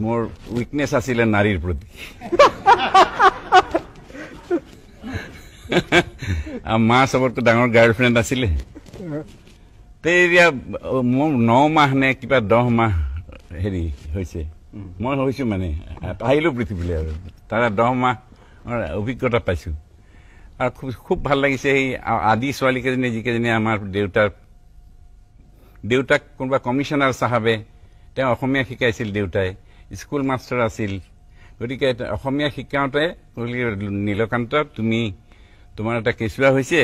মোৰ উইকনেছ আছিলে নাৰীৰ প্ৰতি। মা চবতকৈ ডাঙৰ গাৰ্লফ্ৰেণ্ড আছিলে। তেতিয়া মোৰ 9 মাহ নে কিবা 10 মাহ হেৰি হৈছে, মই হৈছোঁ মানে আহিলোঁ পৃথিৱীলৈ আৰু তাৰে 10 মাহৰ অভিজ্ঞতা পাইছোঁ। আৰু খুব ভাল লাগিছে। সেই আদি ছোৱালীকেইজনী যিকেইজনী আমাৰ দেউতাক কোনোবা কমিশ্যনাৰ চাহাবে তেওঁ অসমীয়া শিকাইছিল, দেউতাই স্কুল মাষ্টাৰ আছিল, গতিকে অসমীয়া শিকাওঁতে নীলকান্ত তুমি তোমাৰ এটা কেঁচুৱা হৈছে,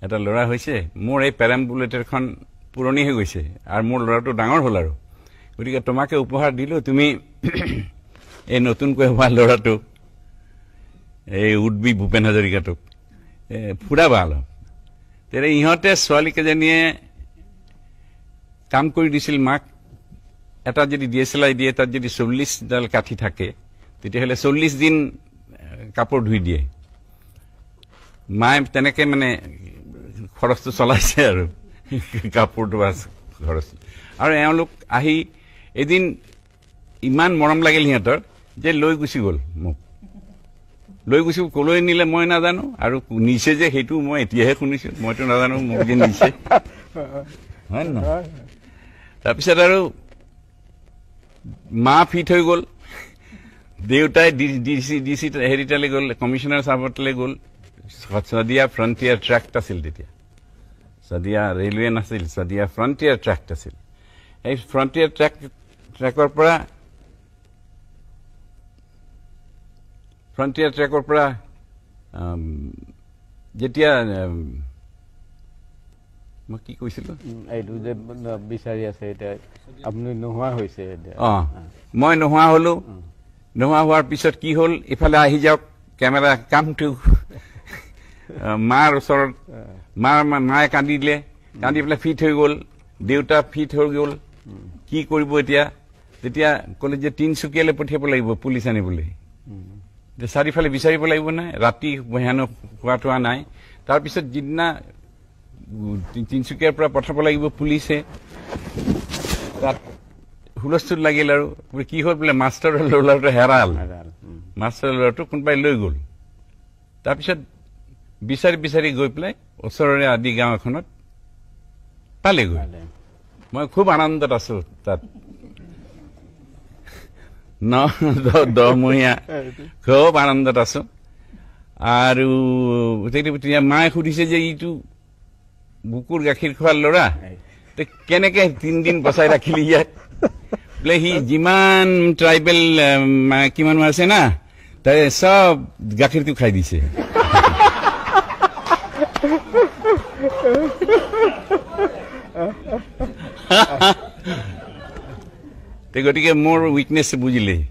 এটা ল'ৰা হৈছে, মোৰ এই পেৰাম্বুলেটৰখন পুৰণি হৈ গৈছে আৰু মোৰ ল'ৰাটো ডাঙৰ হ'ল আৰু, গতিকে তোমাকে উপহাৰ দিলোঁ, তুমি এই নতুনকৈ হোৱা ল'ৰাটোক, এই উডবি ভূপেন হাজৰিকাটোক ফুৰাবা অলপ। তেতিয়া ইহঁতে ছোৱালীকেইজনীয়ে কাম কৰি দিছিল মাক। এটা যদি ডি এছ এল I দিয়ে, তাত যদি 40ডাল কাঠি থাকে, তেতিয়াহ'লে 40 দিন কাপোৰ ধুই দিয়ে। মায়ে তেনেকৈ মানে খৰচটো চলাইছে আৰু কাপোৰ ধোৱা খৰচ। আৰু এওঁলোক আহি এদিন ইমান মৰম লাগিল সিহঁতৰ যে লৈ গুচি গ'ল মোক, লৈ গুচি ক'লৈ নিলে মই নাজানো, আৰু নিছে যে সেইটো মই এতিয়াহে শুনিছোঁ, মইতো নাজানো মোক যে নিছে, হয় নহয়। তাৰপিছত আৰু মা ফিট হৈ গ'ল, দেউতাই ডি চি হেৰিটালৈ গ'ল, কমিশ্যনাৰ চাহাবতলৈ গ'ল। শদিয়া ফ্ৰণ্টিয়াৰ ট্ৰেক্ট আছিল তেতিয়া, শদিয়া ৰেলৱে নাছিল, শদিয়া ফ্ৰণ্টিয়াৰ ট্ৰেক্ট আছিল। এই ফ্ৰণ্টিয়াৰ ট্ৰেকৰ পৰা যেতিয়া মই কি কৈছিলোঁ, এইটো যে বিচাৰি আছে এতিয়া আপুনি নোহোৱা হৈছে। অঁ, মই নোহোৱা হ'লোঁ। নোহোৱা হোৱাৰ পিছত কি হ'ল, ইফালে আহি যাওক কেমেৰা কামটো মাৰ ওচৰত, মায়ে কান্দি দিলে, কান্দি পেলাই ফিট হৈ গ'ল, দেউতা ফিট হৈ গ'ল। কি কৰিব এতিয়া? তেতিয়া ক'লে যে তিনিচুকীয়ালৈ পঠিয়াব লাগিব পুলিচ আনিবলৈ, চাৰিওফালে বিচাৰিব লাগিব নাই, ৰাতি হেনো খোৱা থোৱা নাই। তাৰপিছত যিদিনা তিনিচুকীয়াৰ পৰা পঠাব লাগিব পুলিচে, তাত হুলস্থুল লাগিল। আৰু কি হ'ল বোলে মাষ্টাৰৰ ল'ৰাটো হেৰাল, মাষ্টাৰৰ ল'ৰাটো কোনোবাই লৈ গ'ল। তাৰপিছত বিচাৰি বিচাৰি গৈ পেলাই ওচৰৰে আদি গাঁও এখনত পালেগৈ। মই খুব আনন্দত আছো তাত, 9 10মহীয়া খুব আনন্দত আছো। আৰু তেতিয়া মায়ে সুধিছে যে ইটো বুকুৰ গাখীৰ খোৱাৰ ল'ৰা কেনেকে 3 দিন বচাই ৰাখিলি ইয়াত? বোলে সি যিমান ট্ৰাইবেল কিমান আছে না, তাৰে চব গাখীৰটো খাই দিছে। গতিকে মোৰ উইকনেছ বুজিলেই।